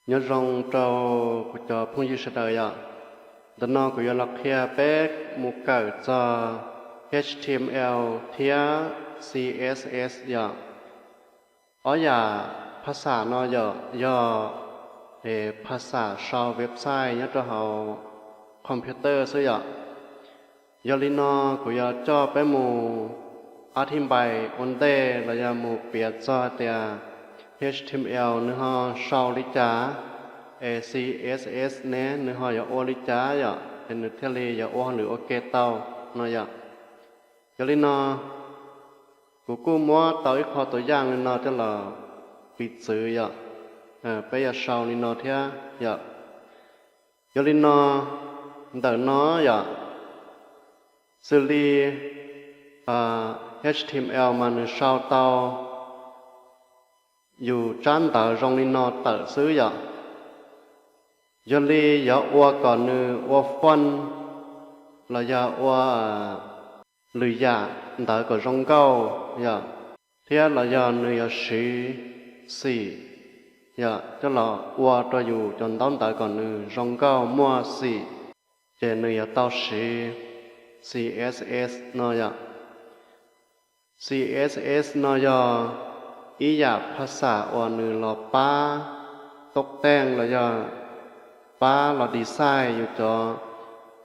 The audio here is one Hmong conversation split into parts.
Nyob zoo rau kuv cov phooj ywg sawv daws yom. Ntawm no kuv yuav los qhia peb mus kawm txog H T M L thiab C S S yom. Ob yam phas xam no yom yog phas xam sau website nyob rau hauv computer xwb yom. Yog li no kuv yuav coj peb mus a thib npais ua ntej los yog mus piav txog tias H T M L nws ho sau li cas, es C S S ne nws ho yuav ua li cas yom, es nws thiaj li yuav ua hauj lwm ua ke tau no yom. Yog li no kuv kuj muab tau ib qho tus yaj li no coj los piv txwv yom, peb yuav sau li no thiab yom. Yog li no ntawm no yom, xws li H T M L mas nws sau tau yus tsab ntawv zoo li no tawm xwb yom. Yog li yuav ua kom nws ua font los yog ua lwm yam ntawv kom zoo nkauj yom, thiab los yog nws yuav siv xim yom coj los ua rau yus cov ntaub ntawv kom nws zoo nkauj muaj xim, ces nws yuav tau siv C S S no yom. C S S no yog ib yam phas xam uas nws los pab toob teej los yog pab los design yus cov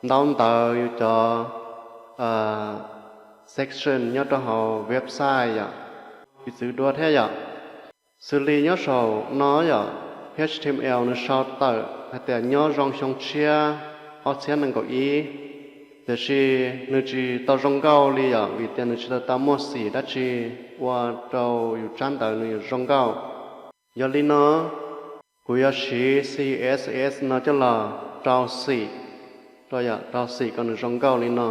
ntaub ntawv, yus cov section nyob rau hauv website yom, piv txwv dua thiab yom. Xws li nyob saum no yom, H T M L nws sau tawm hais tias nyob zoo xyoo tshiab ob txhiab nees nkaum ib, tiam sis nws tsis tau zoo nkauj li yom, vim tias nws tsis tau tau muaj xim dab tsi ua rau yus tsab ntawv nws yuav zoo nkauj. Yog li no kuv yuav siv C S S no coj los rau xim, rau xim kom nws zoo nkauj li no.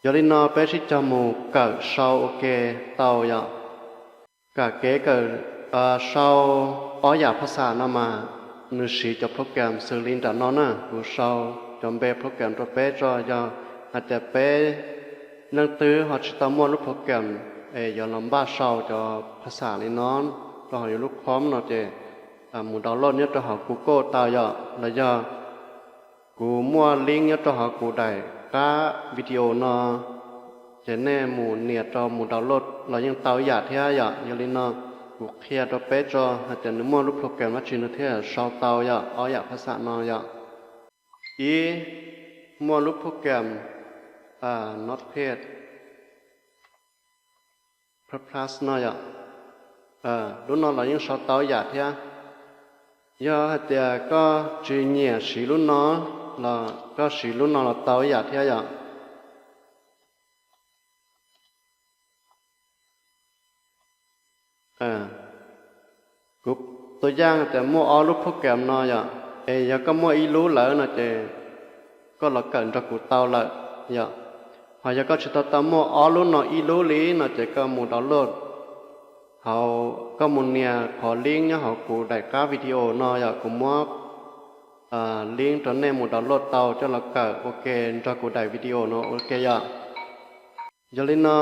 Yog li no peb sib cog mus kawm sau ua ke tau yom. Kam kev kawm sau ob yam phas xam no mas nws siv cov program xws li nram no na, kuv sau cov npe program rau peb tso, yog hais tias peb leej twg ho tsis tau muaj lub program es yuav los npaj sau cov phas xam li no rau hauv yus lub com no ces mus download nyob rau hauv Google tau yom, los yog kuv muaj link nyob rau hauv kuv daim qab video no, ces nej mus nias rau mus download los yeej tau ib yam thiab yom. Yog li no kuv qhia rau peb tso hais tias nws muaj lub program dab tsi nws thiaj sau tau yom ob yam phas xam no yom. Ib, muaj lub program Notepad Plus Plus no yom. Lub no los yeej sau tau ib yam thiab. Yog hais tias koj tsis nyiam siv lub no los koj siv lub no los tau ib yam thiab yom. Kuv tua yaj tias muaj ob lub program no yom, es yog koj muaj ib lub lawm no ces koj los kawm nrog kuv tau lawm yom. Ho yog koj tsis tau tau muaj ob lub no ib lub li no ces koj mus download hauv, koj mus nias qhov link nyob hauv kuv daim qab video no yom, kuv muab link rau nej mus download tau coj los kawm ua ke nrog kuv daim video no ua ke yom. Yog li no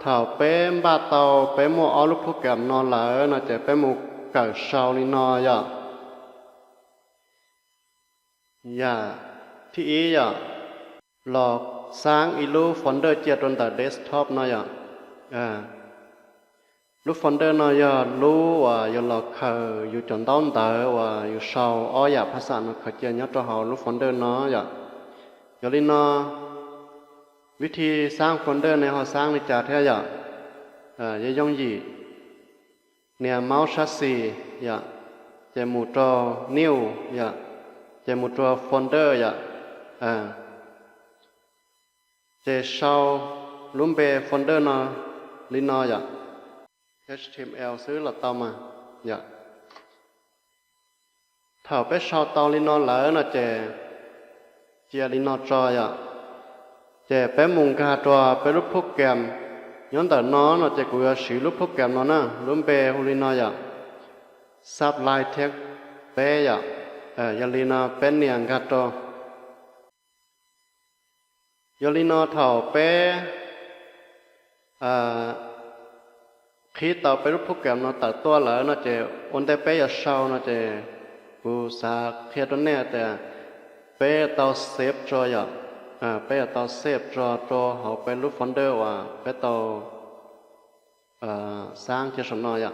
thaum peb npaj tau peb muaj ob lub program no lawm no ces peb mus kawm sau li no yom. Yam thib ib yom, los xaab ib lub folder cia rau ntawm desktop no yom. Lub folder no yog lub uas yuav los khaws yus cov ntaub ntawv uas yus sau ob yam phas xam no khaws cia nyob rau hauv lub folder no yom. Yog li no vib thib xaab folder ne ho xaab li cas thiab yom? Yog yooj yim, nias mouse sab xis yom, ces mus rau new yom, ces mus rau folder yom, ces sau lub npe folder no li no yom, H T M L xwb los tau mas yom. Thaum peb sau tau li no lawm no ces cia li no tso yom. Ces peb mus nkag rau peb lub program nyob ntawm no no ces kuv yuav siv lub program no na, lub npe hu li no yom, Sublime Text peb yom. Yog li no peb nias nkag rau. Yog li no thaum peb qhib tau peb lub program no tawm tuaj lawm no ces ua ntej peb yuav sau no ces Kuv xav qhia rau nej tias peb tau save tso yom, peb yuav tau save tso rau hauv peb lub folder uas peb tau xaab cia saum no yom.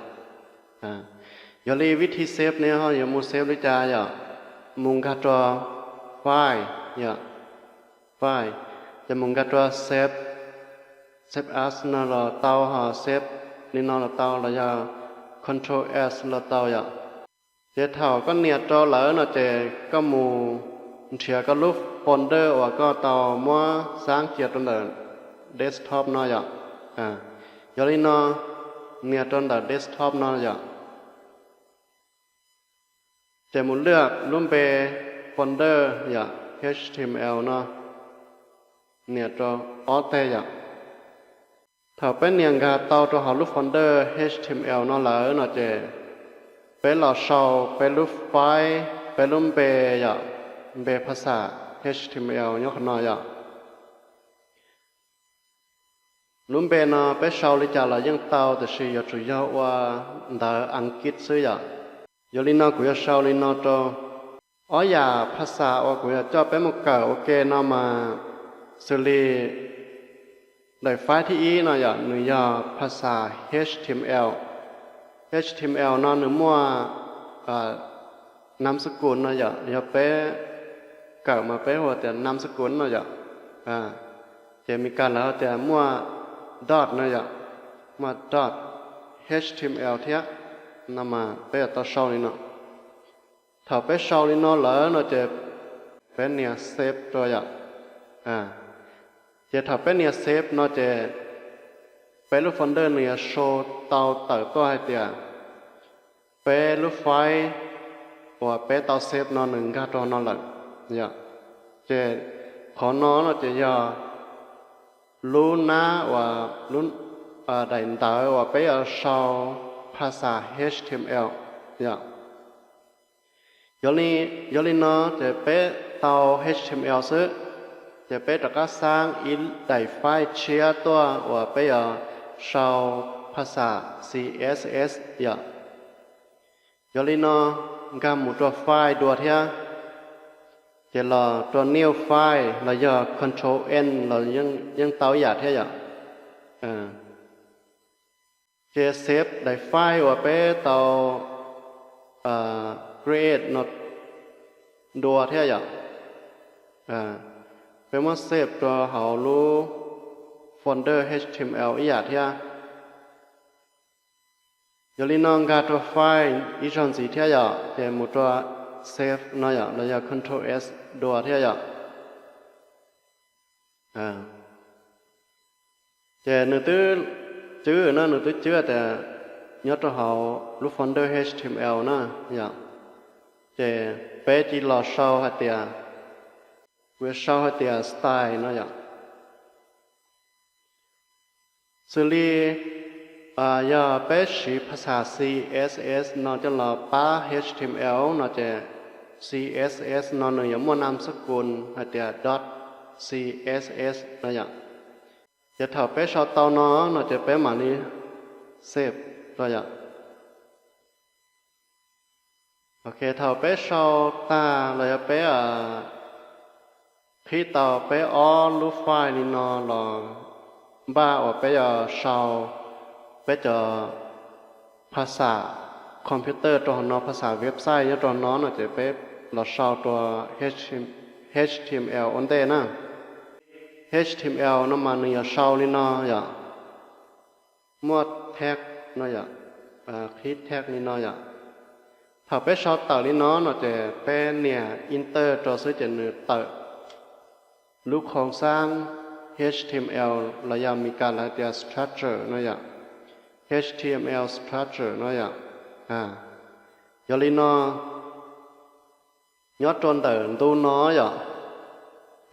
Yog li vib thib save nej ho yuav mus save li cas yom, mus nkag rau file yom, file, ces mus nkag rau save, save as no los tau, ho save li no los tau, los yog control S los tau yom. Ces thaum koj nias rau lawm no ces koj mus nrhiav koj lub folder uas koj tau muab xaab cia rau ntawm desktop no yom. Yog li no, nias rau ntawm desktop no yom. Ces mus lwaj lub npe folder yom, H T M L no, nias rau ob teg yom. Thaum peb nias nkag tau rau hauv lub folder H T M L no lawm no ces peb los sau peb lub file, peb lub npe yom, npe phas xas H T M L nyob qhov no yom. Lub npe no peb sau li cas los yeej tau, tiam sis yuav tsum yog ua ntawv Askiv xwb yom. Yog li no kuv yuav sau li no rau. Ob yam phas xas uas kuv yuav coj peb mus kawm ua ke no mas xws li daim file thib ib no yom, nws yog phas xas H T M L. H T M L no nws muaj nam xab kus no yom, yog peb kawm mas peb hu tias nam xab kus no yom. Ces Mis Kas lawv tias muaj dot no yom, muaj dot H T M L thiab, no mas peb yuav tau sau li no. Thaum peb sau li no lawm no ces peb nias save rau yom. Ces thaum peb nias save no ces peb lub folder nws yuav show tau tawm tuaj hais tias peb lub file uas peb tau save no nws nkag rau no lawm yom. Ces qhov no no ces yog lub nab uas, daim ntawv uas peb yuav sau phas xas H T M L yom. Yog li no ces peb tau H T M L xwb, ces peb rov qab xaab ib daim file tshiab tuaj uas peb yuav sau phas xas C S S yom. Yog li no nkag mus rau file dua thiab, ces los rau new file los yog control N los yeej tau ib yam thiab yom. Ces save daim file uas peb tau create no dua thiab yom. Peb muab save rau hauv lub folder H T M L ib yam thiab. Yog li no nkag rau file ib zaug ntxiv thiab yom, ces mus rau save no yom, los yog control S dua thiab yom. Ces nws twb cwb no, nws twb cwb tias nyob rau hauv lub folder H T M L na yom. Ces peb cia los sau hais tias, kuv yuav sau hais tias style no yom. Xws li yog peb siv phas xas C S S no coj los pab H T M L no ces C S S no nws yuav muaj nam xab kus hais tias dot C S S no yom. Ces thaum peb sau tau no no ces peb mam li save rau yom. Ok, thaum peb sau tag los yog peb qhib tau peb ob lub file li no los npaj uas peb yuav sau peb cov phas xas computer rau hauv no, phas xas website nyob rau no no ces peb los sau rau H T M L ua ntej na. H T M L no mas nws yuav sau li no yom, muaj tag no yom, qhib tag li no yom. Thaum peb sau tawm li no no ces peb nias enter rau xwb ces nws tawm lub khoom xaab H T M L los yog Mis Kas lawv tias structure no yom, H T M L structure no yom. Yog li no, nyob rau ntawm ntu no yom,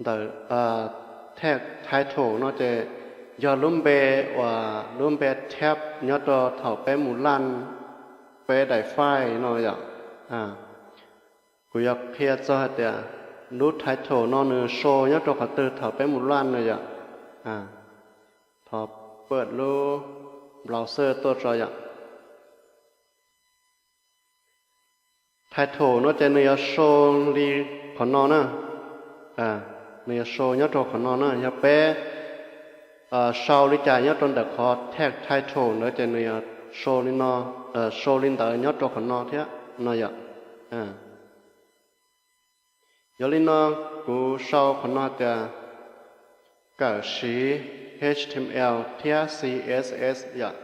ntawm tag title no ces yog lub npe uas lub npe tab nyob rau thaum peb mus run peb daim file no yom. Kuv yuav qhia txog hais tias lub title no nws show nyob rau qhov twg thaum peb mus run no yom. Thov pab lub browser tuaj tso yom. Title no ces nws yuav show li qhov no na. Nws yuav show nyob rau qhov no na. Yog peb sau li cas nyob rau ntawm qhov tag title ntawd ces nws yuav show li no, show li ntawd nyob rau qhov no thiab no yom. Yog li no, kuv sau qhov no tias kawm siv H T M L thiab C S S yom.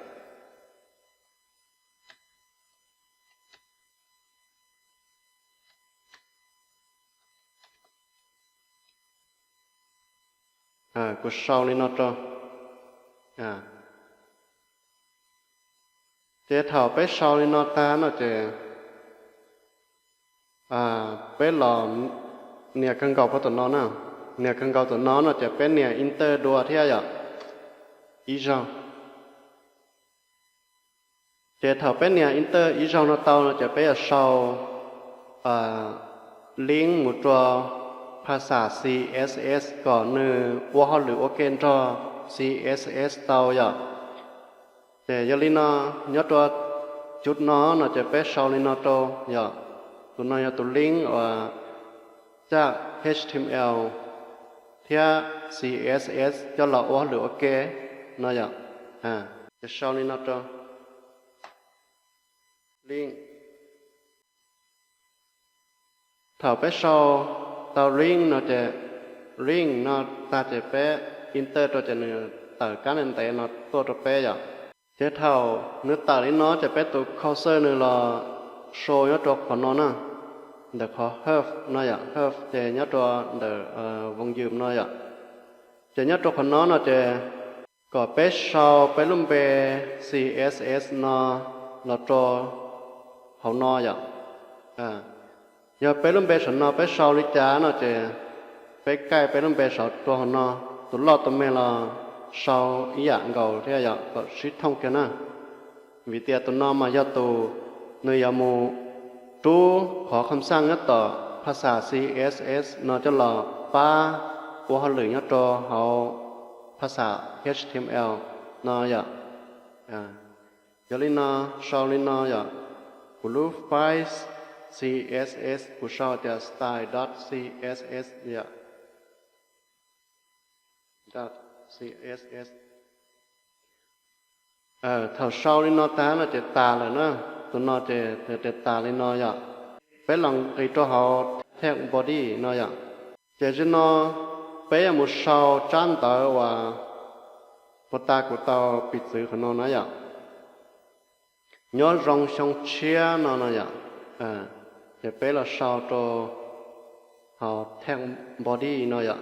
Kuv sau li no rau. Ces thaum peb sau li no tag no ces peb los nias kawg nkaus puag tom no na. Nias kawg nkaus tom no no ces peb nias enter dua thiab yom, ib zaug. Ces thaum peb nias enter ib zaug no tau no ces peb yuav sau link mus rau phas xas C S S kom nws ua hauj lwm ua ke nrog C S S tau yom. Ces yog li no, nyob rau cov no no ces peb sau li no rau yom. Tus no yog tus link uas caj H T M L thiab C S S coj los ua hauj lwm ua ke no yom. Ces sau li no rau link. Thaum peb sau tau link no ces, link no tag ces peb enter rau ces nws tawm kab ntev ntev no tuaj rau peb yom. Ces thaum nws tawm li no ces peb tus cursor nws los show nyob rau qhov no na, ntawm qhov hub no yom, hub ces nyob rau ntawm voo yws no yom. Ces nyob rau qhov no no ces kom peb sau peb lub npe C S S no los rau hauv no yom. Yog peb lub npe saum no peb sau li cas no ces peb kaij peb lub npe saum rau hauv no, tus loj tus me los sau ib yam nkaus thiab yom, kom sib thooj kiag na. Vim tias tus no mas yog tus nws yuav mus rub qhov kham xaj nyob tom phas xas C S S no coj los pab ua hauj lwm nyob rau hauv phas xas H T M L no yom. Yog li no, sau li no yom, kuv lub file C S S kuv sau tias style dot C S S yom. Dot C S S. Thaum sau li no tag no ces tas lawm na, tus no ces tias tas li no yom. Peb los nqis rau hauv text body no yom. Ces zaum no peb yuav mus sau tsab ntawv uas puag ta kuv tau piv txwv qhov no na yom. Nyob zoo xyoo tshiab no no yom. Ces peb los sau rau hauv text body no yom.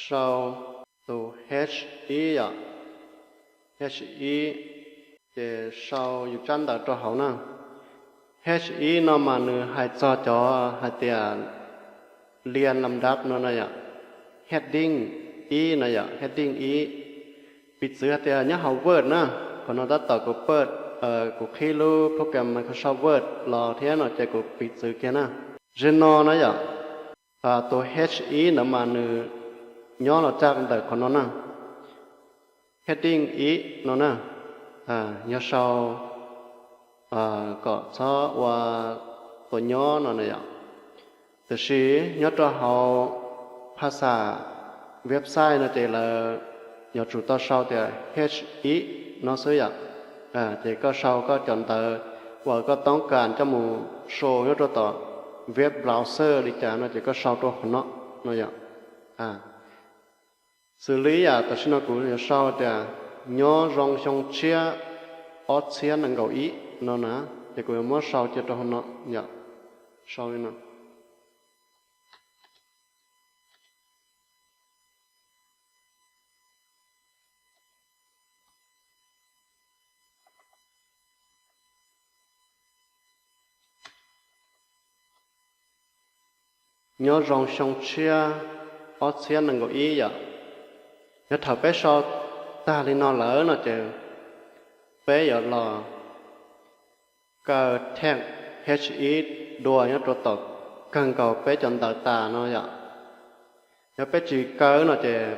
Sau tus H ib yom, H ib, ces sau yus tsab ntawv rau hauv na. H ib no mas nws hais txog cov hais tias lia lam dab no na yom, heading ib no yom, heading ib. Piv txwv hais tias nyob hauv Word na, qhov no tab tom kuv paj, kuv qhib lub program Microsoft Word los thiab no ces kuv piv txwv kiag na. Zaum no na yom, tus H ib ntawd mas nws nyob los txog ntawm qhov no na, heading ib no na, yog sau kom txhob ua tus nyob no na yom. Tiam sis nyob rau hauv phas xas website no ces lawv yuav tsum tau sau tias H ib no xwb yom. Ces koj sau koj cov ntawv uas koj toob kas coj mus show nyob rau tom web browser li cas no ces koj sau rau qhov no no yom. Xws li yam tam sim no kuv yuav sau tias nyob zoo xyoo tshiab ob txhiab nees nkaum ib no na, ces kuv yuav muab sau cia rau hauv no yom. Sau li no. Nyob zoo xyoo tshiab ob txhiab nees nkaum ib yom. Yog thaum peb sau tag li no lawm no ces peb yuav los kaw text H ib dua nyob rau tom kawg nkaus peb cov ntawv tas no yom. Yog peb tsis kaw no ces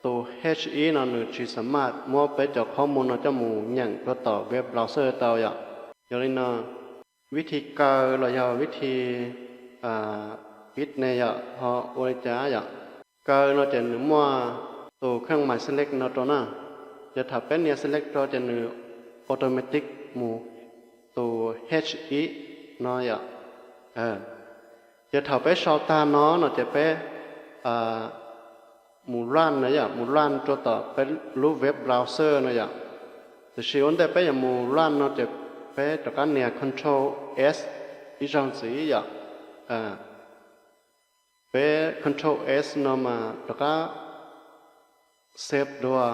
tus H ib no nws tsis xav maj muab peb cov qhob mus no coj mus nyeem rau tom web browser tau yom. Yog li no, vib thi kaw los yog vib thi pib ne yom, ho ua li cas yom. Kaw no ces nws muaj tus kheej My Select no rau na. Ces thaum peb nias select rau ces nws automatic mus tus H ib no yom. Ces thaum peb sau tag no no ces peb mus run no yom, mus run rau tom peb lub web browser no yom. Tiam sis ua ntej peb yuav mus run no ces peb rov qab nias control S ib zaug ntxiv yom. Peb control S no mas rov qab save dua,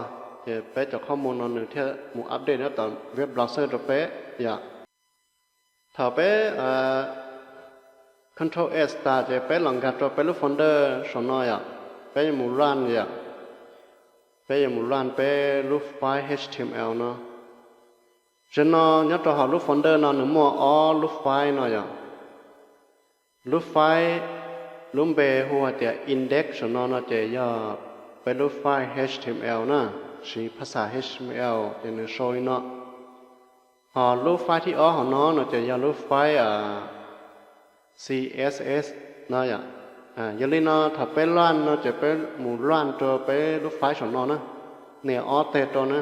ces peb cov qhov mus no nws thiaj mus update nyob tom web browser rau peb yom. Thaum peb control S tas ces peb los nkag rau peb lub folder saum no yom. Peb yuav mus run yom. Peb yuav mus run peb lub file H T M L no. Zaum no nyob rau hauv lub folder no nws muaj ob lub file no yom. Lub file, lub npe hu hais tias index saum no no ces yog peb lub file H T M L na, siv phas xas H T M L ces nws sau li no. Ho lub file thib ob hauv no no ces yog lub file C S S no yom. Yog li no thaum peb run no ces peb mus run rau peb lub file saum no na, nias ob teg rau na.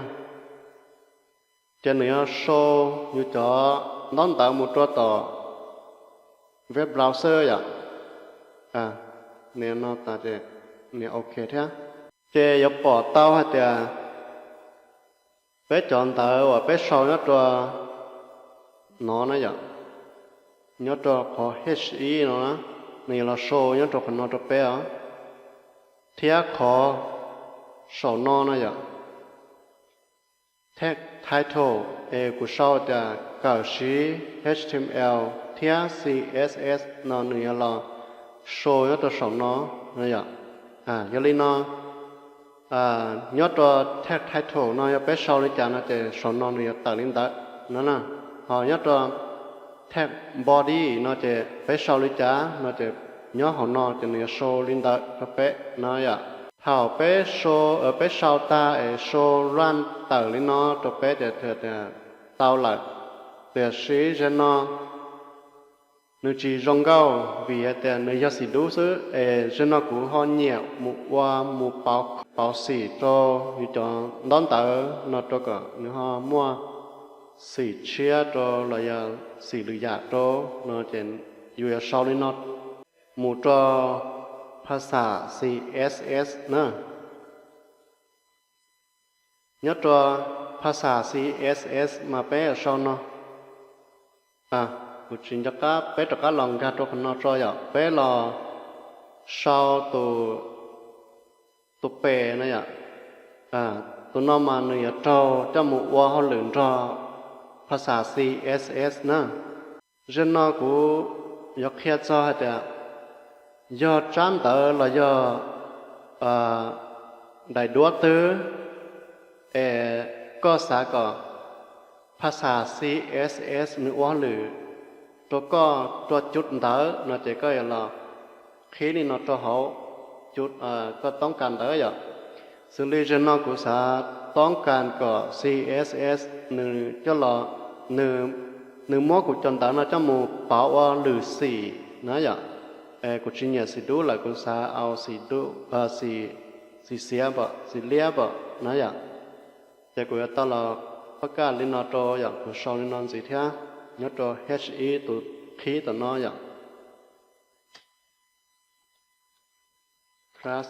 Ces nws yuav sau yus cov ntaub ntawv mus rau tom web browser yom. Nias no tas ces nias OK thiab. Ces yuav pom tau hais tias peb cov ntawv uas peb sau nyob rau no na yom, nyob rau qhov H ib no na, nws yuav los sau nyob rau qhov no rau peb os. Thiab qhov saum no no yom, text title, es kuv sau tias kawm siv H T M L thiab C S S no nws yuav los sau nyob rau saum no no yom. Yog li no nyob rau text title no yog peb sau li cas no ces saum no nws yuav tawm li ntawd no na. Ho nyob rau text body no ces peb sau li cas no ces nyob hauv no ces nws yuav sau li ntawd rau peb no yom. Thaum peb sau, peb sau tag es sau run tawm li no rau peb ces tau lawm. Tiam sis zaum no nws tsis zoo nkauj vim hais tias nws yog xim dub xwb, es zaum no kuv ho nyiam mus ua mus pauv xim rau yus cov ntaub ntawv no rau kom nws ho muaj xim tshiab rau los yog xim lwm yam rau no ces yus yuav sau li no mus rau phas xas C S S na. Nyob rau phas xas C S S mas peb yuav sau no. Kuv tsis nco qab, peb rov qab los nkag rau qhov no tso yom, peb los sau tus, tus pem no yom. Tus no mas nws yuav raug coj mus ua hauj lwm nrog phas xas C S S na. Zaum no kuv yuav qhia txog hais tias yog tsab ntawv los yog daim duab twg es koj xav kom phas xas C S S nws ua hauj lwm rau koj rau cov ntawv no ces koj yuav los qhib li no rau hauv koj toob kas ntawv yom. Xws li zaum no kuv xav toob kas kom C S S nws coj los, nws muab kuv cov ntawv no coj mus pauv ua lwm xim na yom. Kuv tsis nyiam xim dub lawm, kuv xav au xim, xim xiav pom, xim liab pom na yom. Ces kuv yuav tau los toob kas li no rau yom, kuv sau li no ntxiv thiab, nyob rau H ib tus qhib tom no yom. Class,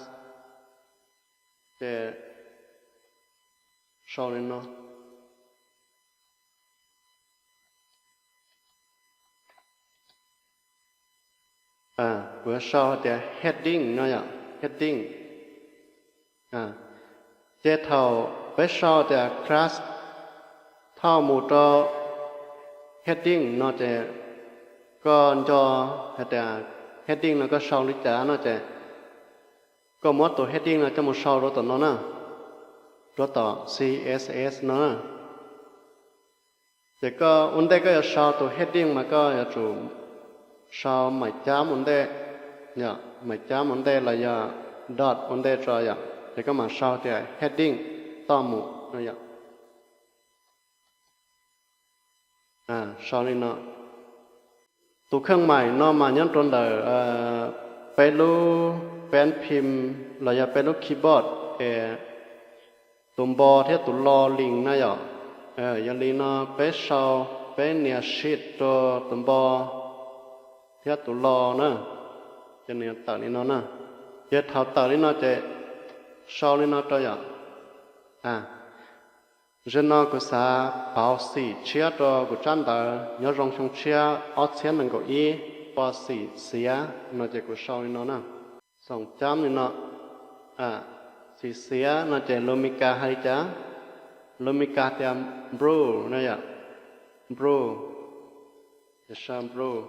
ces sau li no. Kuv yuav sau hais tias heading no yom, heading. Ces thaum peb sau tias class thauj mus rau heading no ces koj nco hais tias heading no koj sau li cas no ces koj muab tus heading no coj mus sau rau tom no na, rau tom C S S no na. Ces koj ua ntej koj yuav sau tus heading mas koj yuav tsum sau maim cab ua ntej, maim cab ua ntej los yog dot ua ntej tso yom, ces koj mam sau tias heading thauj mus no yom. Sau li no. Tus kheej maim no mas nyob rau ntawm peb lub peb phim los yog peb lub keyboard es tus npo thiab tus lo link na yom. Yog li no peb sau, peb nias shift rau tus npo thiab tus lo na, ces nws tawm li no na. Ces thaum tawm li no ces sau li no rau yom. Zaum no kuv xav pauv xim tshiab rau kuv tsab ntawv nyob zoo xyoo tshiab ob txhiab nees nkaum ib, pos xim xiav no ces kuv sau li no na. Xoom cab li no. Xim xiav no ces lus Mis Kas hais li cas? Lus Mis Kas tias blue no yom. Blue. Ces sau blue.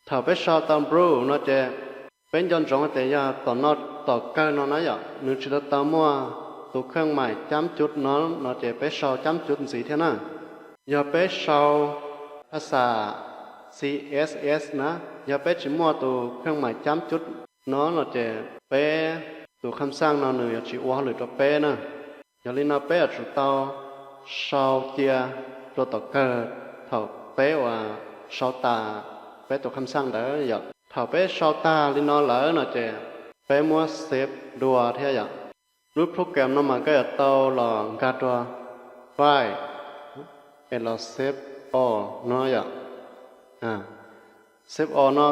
Thaum peb sau tau blue no ces peb nco ntsoov hais tias yog tom no, tom kawg no na yom, nws tsis tau tau muaj tus kheej maim cab cuv no no ces peb sau cab cuv ntxiv thiab na. Yog peb sau phas xas C S S na, yog peb tsis muaj tus kheej maim cab cuv no no ces peb tus kham xaj no nws yuav tsis ua hauj lwm rau peb na. Yog li no peb yuav tsum tau sau cia rau tom kawg thaum peb uas sau tas peb tus kham xaj ntawd yom. Thaum peb sau tag li no lawm no ces peb muab save dua thiab yom. Lub program no mas koj yuav tau los nkag rau file es los save all no yom. Save all no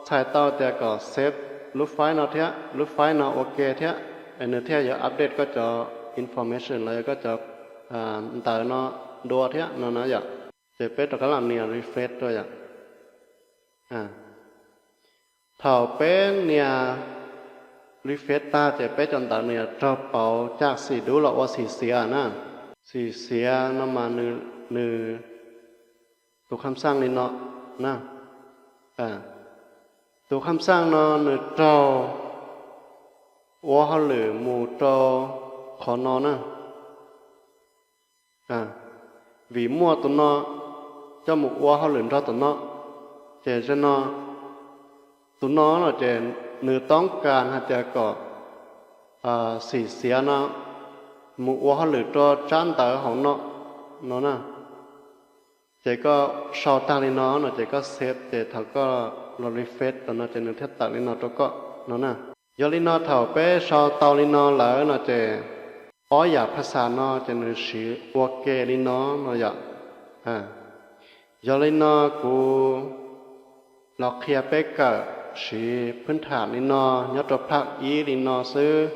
txhais tau tias kom save lub file no thiab lub file no ua ke thiab, es nws thiaj yuav update koj cov information los yog koj cov ntawv no dua thiab no na yom. Ces peb rov qab los nias refresh dua yom. Thaum peb nias refresh tag ces peb cov ntawv nws yuav raug pauv caj xim dub los ua xim xiav na. Xim xiav no mas nws, tus kham xaj li no na. Tus kham xaj no nws raug ua hauj lwm mus rau qhov no na. Vim muaj tus no coj mus ua hauj lwm nrog tom no, ces zaum no tus no no ces nws toob kas hais tias kom xim xiav no mus ua hauj lwm rau tsab ntawv hauv no, no na. Ces koj sau tag li no no ces koj save, ces thaum koj los refresh rau no ces nws thiaj tawm li no rau koj no na. Yog li no thaum peb sau tau li no lawm no ces ob yam phas xas no ces nws siv ua ke li no no yom. Yog li no kuv los qhia peb kawm siv phwb tham li no nyob rau phaj ib li no xwb.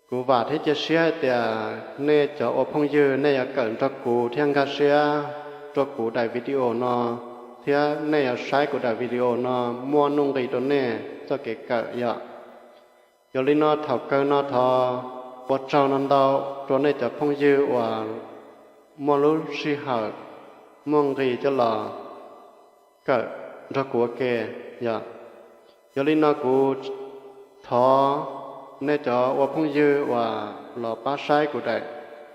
Kuv vam thiab cia siab hais tias nej cov ua phooj ywg nej yuav kawm nrog kuv thiab nkag siab rau kuv daim video no, thiab nej yuav saib kuv daim video no muaj nuj nqis rau nej txoj kev kawm yom. Yog li no thaum kawg no thov ua tsaug no ntau rau nej cov phooj ywg uas muaj lub sij hawm muaj nqis coj los kawm nrog kuv ua ke yom. Yog li no kuv thov nej cov ua phooj ywg uas los pab saib kuv daim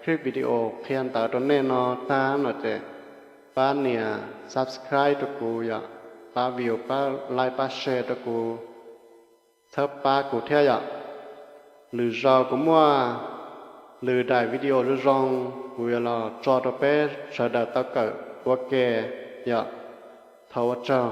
clip video qhia ntawv rau nej no tag no ces pab nias subscribe rau kuv yom, pab view, pab like, pab share rau kuv, txhawb pab kuv thiab yom. Lwm zaus kuv muaj lwm daim video zoo zoo kuv yuav los tso rau peb sawv daws tau kawm ua ke yom. Thov ua tsaug.